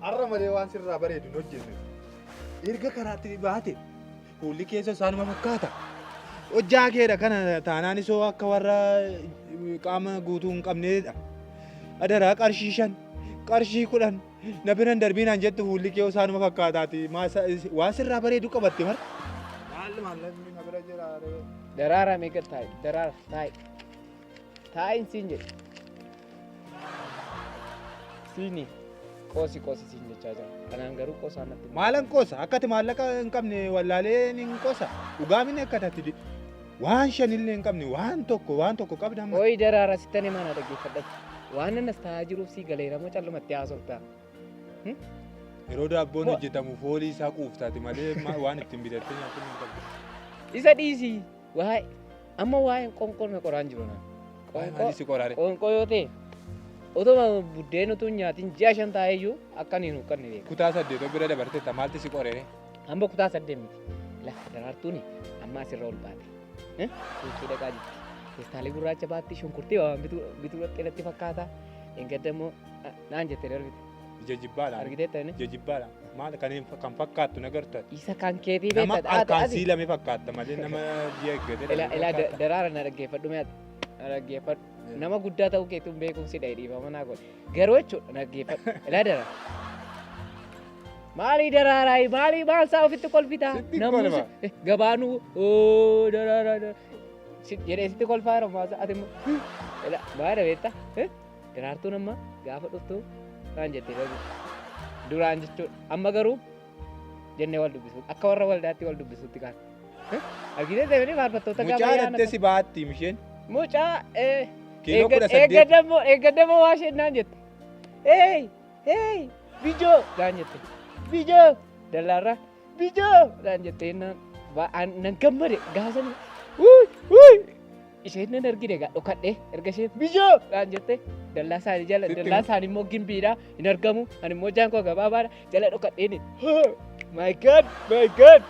Har'a malee waan sirraa bareedu hin hojjenne. Erga karaatti baate fuulli keessa isaanuma fakkaata. Hojjaa keedha kana taanaan isoo akka warra qaama guutuu hin qabneedha. Adaraa qarshii 5, qarshii 10 na bira hin darbiinaan jettu fuulli kee isaanuma fakkaataati. Waan sirraa bareedu qabatte mara. Maal maallaqni na bira jira ree? Daraaraa meeqa taa'i? Daraara taa'i. Taa'iin siin jedhe. Siini qoosi qoosi siin jechaa jira. Kanaan garuu qoosaa natti. Maalan qoosa? Akka ati maallaqa hin qabne wallaalee hin qoosa. Dhugaamini akka ati waan shanillee hin qabne waan tokko waan tokko qabda amma. Ooyi daraara sittan himaa na dhaggeeffadhatti. Waan anas taa'aa jiruuf sii galeera moo callumatti haasofta? Yeroo daabboon hojjetamu foolii isaa quuftaati malee waan ittiin bitattee nyaattu hin qabdu. Isa dhiisii waa'ee amma waa'een qoonqoo na qoraan jiru naan. Waa'ee maalii si qoraare? Qoonqoo yoo ta'e otuma buddeen utuu hin nyaatin ji'a 5 taa'ee iyyuu akka ani hin huqqanne beeka. Kutaa 8 bira dabarteetta maalti si qorere? Amma kutaa 8 miti. La daraartuuni amma asirra ol baate. Suuqii dhaqaa jirti. Feestaalii gurraacha baatti shunkurtii waan bituu bituu dhaqxee natti fakkaata. Engadda immoo naan jette darbite. Ija jibbaadha. Argiteetta inni? Ija jibbaadha. Maal kan kan fakkaattu nagartu ati. Isa kan keetii Nama beekta. harkaan siilame fakkaata malee nama ji'a eeggate. Ila ila daraara na dhaggeeffadhu mee ati. Na dhaggeeffadhu. Nama guddaa ta'uu keetuun beekuun si dhahe dhiifama naa godhe. Garuu jechuudha na dhaggeeffadhu. Ila daraara. Maalii daraaraa maalii maal isaa ofitti kolfitaa? Sitti Namni kolfa. Gabaanuu oo daraaraa jedhee sitti kolfaa yeroo maasa ati immoo ila maal beektaa? Daraartuun amma gaafa dhuftu naan jette garuu duraan jechuudha. Amma garuu jennee wal dubbisu akka warra waldaatti wal dubbisutti kaan. Argitee deemanii faarfattoota gaafa Mucaa yaa'an dhattee si baatti isheen. Mucaa Kiiloo 18. eeggadammoo eeggadammoo waa isheen naan jette. Hey hey bijoo naan jette. Bijoo dallaarraa bijoo naan jette naan nan gammade gaafa sana wuuy wuuy isheen nan argine egaa dhokadhe erga isheen bijoo naan jette dallaa isaanii jala Sitti dallaa isaanii immoo gimbiidha hin argamu ani immoo jaan koo gabaabaadha jala dhokadheen my god my god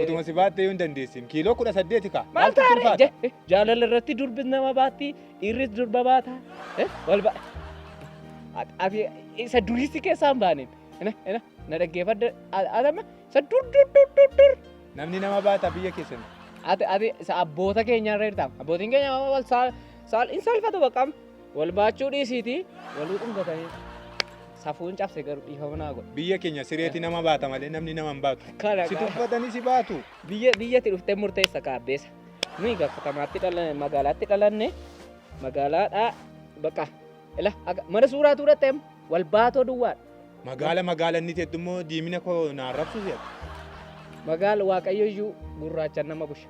Utuma si baattee yoo hin dandeessin. Kiiloo 18 kaa. Maal Maaltu taare ulfaata? Jaalala irratti durbi nama baatti dhiirris durba baata wal ba ati isa duriisi keessaa hin baane ina ina na dhaggeeffadha atama isa dur dur dur dur dur Namni nama baata biyya keessan. Ati ati isa abboota keenya irra jirta. Abbootiin keenya wal saal saal in salfatu baqqam. Wal baachuu dhiisiiti waluu dhungatanii. Safuun cabse garuu dhiifama naa godhe. Biyya keenya sireeti nama baata malee namni nama hin baatu. Kana Si gaa. tuffatanii si baatu. Biyya biyyatti dhuftee murteessa kaabbeessa. Nuyi egaa katamaatti dhalanne magaalaatti dhalanne magaalaadhaa bakka ila aga mana suuraa tuudhatte amma wal baatoo duwwaadha. Magaala magaala inni jettu immoo diimina koo na arrabsu si'ata. Magaala waaqayyo iyyuu gurraachaan nama busha.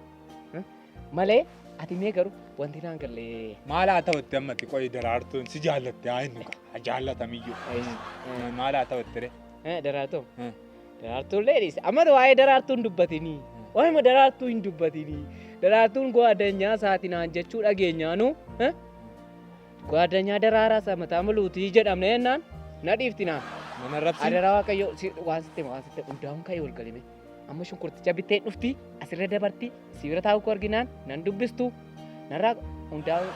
Malee ati mee garuu wanti naan galle. Maal haa ta'utti ammatti qoyi daraartuun si jaallatte haa inni haa jaallatamiyyuu. Maal haa ta'utti ree? Daraartuu. Daraartuu illee dhiise. Amma waa'ee daraartuu hin dubbatinii. Waa'ee daraartuu hin dubbatinii. Daraartuun gwaadanyaa isaati naan jechuu dhageenyaanu. Gwaadanyaa daraaraa isaa mataa muluutii jedhamne jennaan na dhiifti naan. Nan arrabsin. Adaraa waaqayyo waan sitti hima waan sitti hima hundaa'uun ka'ee wal galime. Amma shunkurticha bittee dhufti asirra dabarti si bira taa'uu koo arginaan nan dubbistu narraa hundaa'uun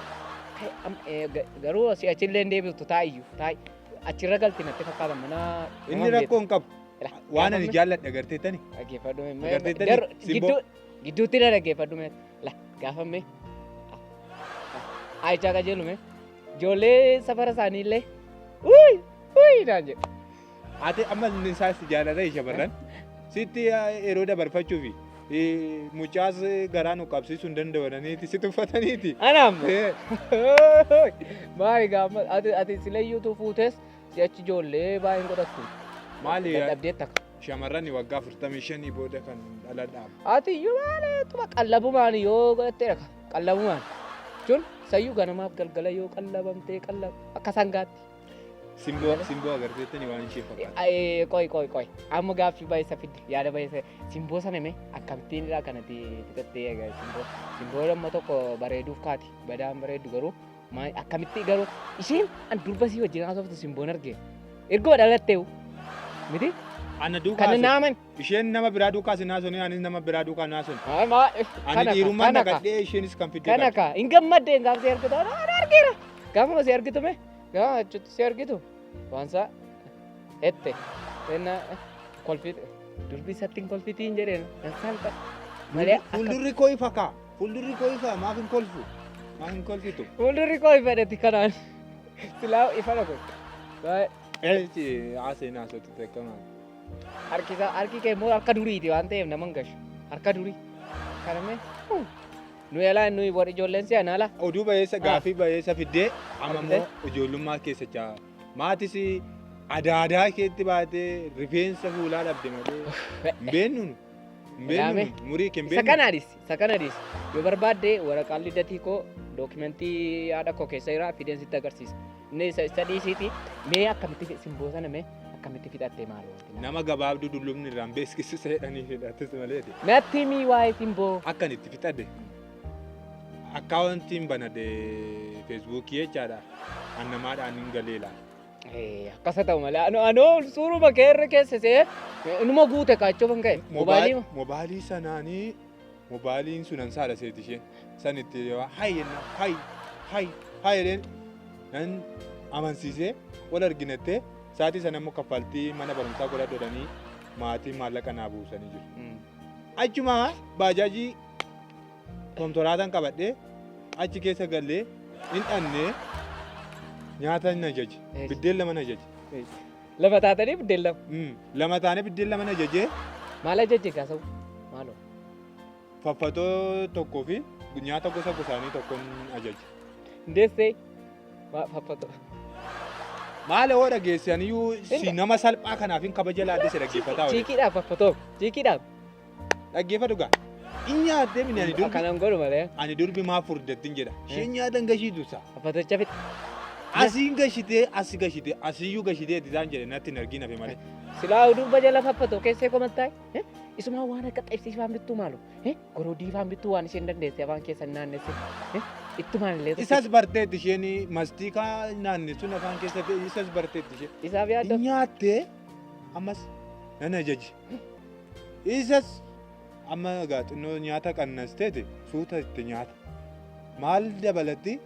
ka'e garuu si achillee hin deebiftu taa'iyyu taa'i achirra galti natti fakkaata mana. Inni rakkoo hin qabu. Waan ani jaalladhe agarteettani. Dhaggeeffadhu mee. Agarteettani? Garuu Simboo. Gidduutti na dhaggeeffadhu mee. La gaafa mee. Aayichaa qajeelu mee. Ijoollee safara isaanii illee. Uy uy naan jedhu. Ati amma inni isaa si jaalata shamarran. Sitti yeroo dabarfachuufi mucaas garaa nu qabsiisuu hin danda'aniiti si tuffataniiti. Anaam. Maali gaama ati ati silayyuutu fuutes si'achi ijoollee baay'een godhattu. Maali Dadhabdeetta. Shamarran waggaa 45 booda kan dhala dhaabu. Ati iyyuu maali tuma qallabumaan yoo godhatteedha qallabumaan. Jechuun sayyuu ganamaaf galgala yoo qallabamtee qallab akka sangaatti. Simboo simboo agarteettani waan ishee fakkaatu. Qoy qoy qoy amma gaaffii baay'isa fidde yaada baay'isa simboo sana mee akkamittiin irraa kanatti fixattee egaa simboo simboo amma tokko bareeduuf kaati badaan bareeddu garuu akkamitti garuu isheen an durba sii wajjin haasoftu simboon arge erguma dhalatteewu miti Ana duukaa kana naaman isheen nama biraa duukaa sin haasofne anis nama biraa duukaa hin haasofne. Ani Kana ka dhiirummaan kana ka naqadhee isheenis kan fidde kana qabdi. ka hin gammaddeen gaafa si argitu ana argeera gaafuma si argitu mee gaafa achitti si argitu waan isaa Ette. Enna kolfite. Durbi isatti hin kolfitiin jedheen. Nan salphadhe. Malee akka Fuuldurri koo ifa kaa. Fuuldurri koo ifa maaf hin kolfu? Maaf hin kolfitu? Fuuldurri koo ifadhati kanaan. Silaa ifadha kun. Baay'ee. Eechi haaseen haasootti beekamaa. Harki isaa harki kee immoo harka duriiti waan ta'eef nama hin gashu. Harka durii. Kana mee nuyi alaa nuyi warri ijoolleen si'an ala. Oduu bayeessa gaaffii bayeessa fiddee amma immoo Argite? ijoollummaa keessa maatis adaadaa keetti baatee rifeensa fuulaa dhabde malee hin beeknu nu. Hin beeknu nu. Murii kee hin Isa beeknu. kana dhiisi. Isa kana dhiisi. Yoo barbaadde waraqaan lidatii koo dookimentii haadha koo keessa jira fideen sitti agarsiisa. Inni isa dhiisiiti mee akkamitti simboo sana mee akkamitti fixattee maal wanti naa. Nama gabaabduu dullumni irraan beeksisa jedhanii hidhatis maleeti. Natti himi waa'ee simboo. Akkan itti fixadhe akkaawuntiin banadhe feesbuukii jechaadha. An namaadhaan hin galee laala. Akkasa ta'u malee anoo suuruma kee irra keessisee inuma guute kaachoo kan ka'e. Mobaayilii Mobaayilii sanaanii mobaayiliin sun ansaadha seeti isheen. San itti hay jenna hay hay hay jedheen nan amansiisee wal arginattee sa'aatii sana immoo kaffaltii mana barumsaa godhadhu jedhanii maatiin maallaqa naa buusanii jiru. Achuma baajaajii konkolaataan qabadhee achi keessa gallee hin dhannee nyaata hin ajaje. Biddeen lama na ajaje. Lama taatanii biddeen lama. Lama taanee biddeen lama na ajajee. Maal ajaje gaasa'u? Maaloo? Faffatoo tokkoo fi nyaata gosa gosaanii tokkoon ajaje. Deessee faffatoo. Maal hoo dhageesse aniyyuu si nama salphaa kanaaf hin kabaja laadde si dhaggeeffataa oole. Chiikiidhaaf faffatoo. Chiikiidhaaf. Dhaggeeffadhu gaa. In nyaattee mini ani durbi. Kanan godhu malee. Ani durbi maaf furdattin jedha. Isheen nyaata hin gashiitu sa. Faffatocha fixe. Asiin gashitee asi gashitee asiyyuu gashitee isaan jedhe natti hin argin hafe malee. Silaa durba jala faffatoo keessee komattaa. Isumaa waan akka xibsii faan bittuu maalu. Gorodii faan bittuu waan isheen dandeesse afaan keessan naannesse. Ittumaan illee. Isas barteetti isheen mastiikaa naannessuun afaan keessatti isas barteetti isheen. Isaaf yaadda. Nyaattee ammas nan ajaji. Isas amma egaa xinnoo nyaata qannasteeti suuta itti nyaata. Maal dabalatti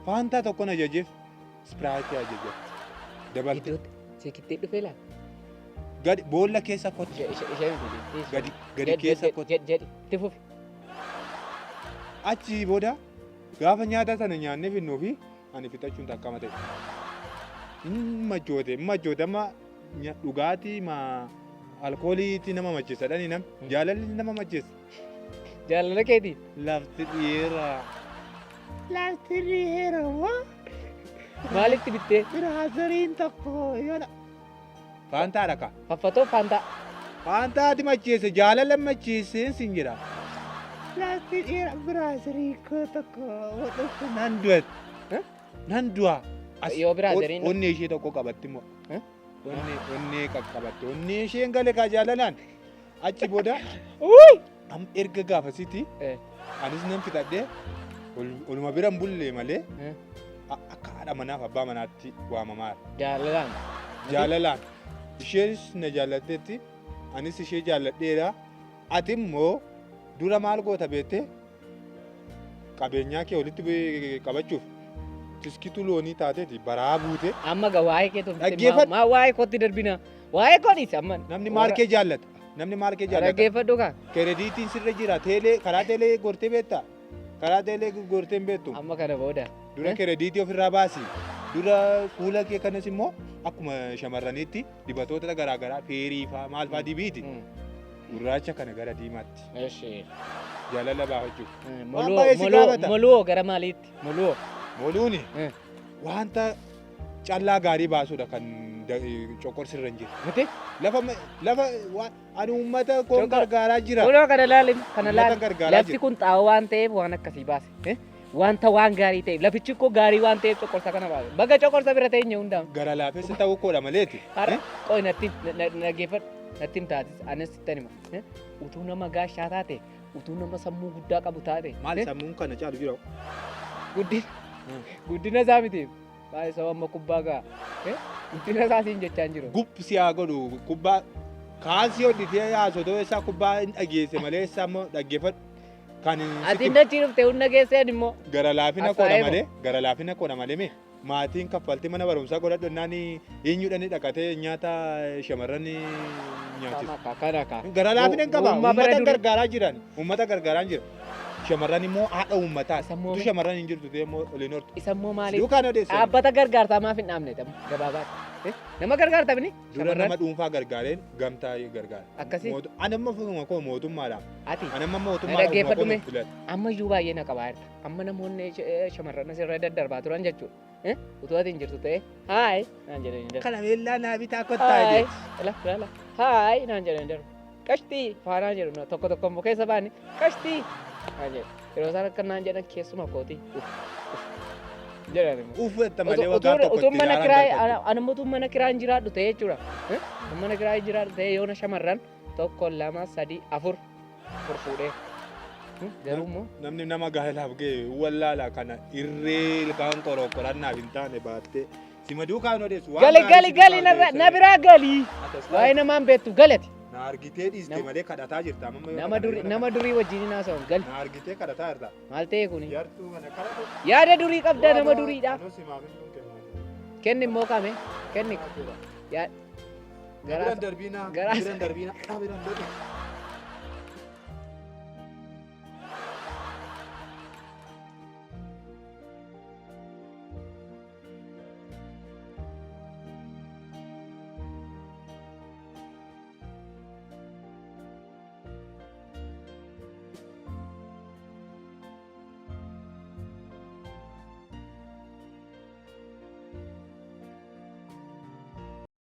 faantaa tokkon ajajeef ispiraayitii ajajatti. Dabalte. Iddootti seekittee dhufee laata? Gadi boolla keessa kotti. Ishee miti. Gadi gadi keessa kotti. Jedhi jedhi itti fufi. Achii booda gaafa nyaata sana nyaannee finnuu fi ani fixachuun takkama ta'e. Hin machoote hin machoote amma dhugaatii ma alkooliitti nama macheessa dhani nam jaalalli nama macheessa. Jaalala keetii. Lafti dhiira. Lafti dhiira moo? Maalitti bittee? Biraazariin tokko yoona. Faantaadha ka. Faffatoo faantaa. Faantaati macheesse jaalala macheesseen sin jedha. Lafti dhiira biraazarii koo tokko dhufu nan du'a. Nan du'a. Yoo biraazariin. Onnee ishee tokko qabatti immoo. Onnee onnee qaqqabatte. Onnee isheen gale kaa jaalalaan. Achi booda am erga gaafasiiti anis nan fixadhee oluma bira hin bulle malee akka haadha manaaf abbaa manaatti waamamaara. Jaalalaan. Jaalalaan. Isheenis na jaallatteetti anis ishee jaalladheera. Ati immoo dura maal goota beektee qabeenyaa kee walitti qabachuuf tiskituu loonii taateeti baraa buute. Amma gaa waa'ee kee tolfite Dhaggeeffadhu. maa waa'ee kootti darbina. Waa'ee koo dhiisi amma. Namni maal kee jaallata? Namni maal kee jaallata? Dhaggeeffadhu kaa. Kerediitiin sirra jira. Teelee karaa teelee gortee beektaa? Karaa teelee gortee hin beektu. Amma kana booda. Dura kerediitii ofirraa baasi. Dura fuula kee kanas immoo akkuma shamarraniitti dibatoota garaagaraa feerii faa maal faa dibiiti. Gurraacha kana gara diimaatti. Eshi. Jaalala baafachuuf. Waan Moluu baay'ee si moluu gaafata. moluu gara maaliitti? Moluu. Moluuni wanta callaa gaarii baasuudha kan coqorsi irra hin jiru. Miti? Lafa lafa ani uummata koon gargaaraa jira. Kunoo kana laali kana Uummata laali. gargaaraa Lafti jira. kun xaa'oo waan ta'eef waan akkasii baase. Wanta waan gaarii ta'eef lafichi koo gaarii waan ta'eef coqorsa kana baase. Baga coqorsa bira teenye hundaa. Gara laafessa ta'uu koodha maleeti. Har'a qoy natti dhaggeeffadhu natti hin taatis anis sittan hima. Utuu nama gaashaa taate utuu nama sammuu guddaa qabu taate. Maal sammuun kana caalu jira? Guddina guddina isaa miti. Baay'ee sababa amma kubbaa ga'a. Guddina isaa siin jechaa hin jiru. Gub si haa godhu kubbaa kaasii hodhitee haasotoo isaa kubbaa hin dhageesse malee isaa immoo dhaggeeffadhu. Kan Ati hin achi dhufte humna geesseen immoo. gara laafina koodha Hasaa'ee malee gara laafina koodha malee mee Maatiin kaffaltii mana barumsaa godhadhu jennaan eenyudhaan dhaqatee nyaata shamarran nyaachisa. Kana kaa. Gara laafina hin qaba. Gowwummaa bara Uummata durii. gargaaraa jiran. Uummata gargaaraa jira. Shamarran immoo haadha uummataati. Isa immoo Utuu shamarran hin jirtu ta'e immoo oliin hortu. Isa immoo maaliif? Duukaan odeessan. Dhaabbata gargaarsaa maaf hin dhaabne tamu gabaabaatti? Nama gargaarta bini? Dura Shamarran nama dhuunfaa gargaareen gamtaa gargaara. Akkasii? Ani amma ofuma koo mootummaadha. Ati Ani amma Na mootummaadha ofuma dhaggeeffadhu koo mee. nuuf filate. Amma iyyuu baay'ee na qabaa jirta. Amma namoonni shamarran asirra daddarbaa turan jechuudha. Utuu ati hin jirtu ta'e haay naan jedhanii darbu. Kana beellaa naa bitaa kottaa Haay jeeti. ila ila haay naan jedhanii darbu. Qashtii faanaa jedhu tokko tokko immoo keessa baanii qashtii naan jedhu. Yeroo isaan akka naan jedhan keessuma kootii uf uf jedhan immoo. Uffata malee waggaa tokko Utuu itti mana daaraan kiraay galfatti. ani immoo utuu mana kiraan jiraadhu ta'e jechuudha. Utuu mana kiraay jiraadhu ta'e yoona shamarran tokko, lama, sadii, afur afur fuudhee. Garuu immoo Namni nama gaa'elaaf ga'e wallaala kana irree ilkaan qorokkorannaaf hin taane baattee sima duukaan odeessu. Waan gali gaarii gali si gali duukaa narra odeessan. na biraa gali. Atas Waa'ee namaan beektu galati. Na argitee dhiiste malee kadhataa jirta. Amma yoo Nama kana durii yoo nama durii wajjin hin haasa'u gali. Na argitee kadhataa jirta. Maal ta'e kuni? Yartuu kana kadhatu. Yaada durii qabda, nama duriidha. Anoo simaaf hin kennu. Kenni immoo kame kenni. Yaa Garaa garaa darbiina. garaa Biran darbiina. Biran darbiina.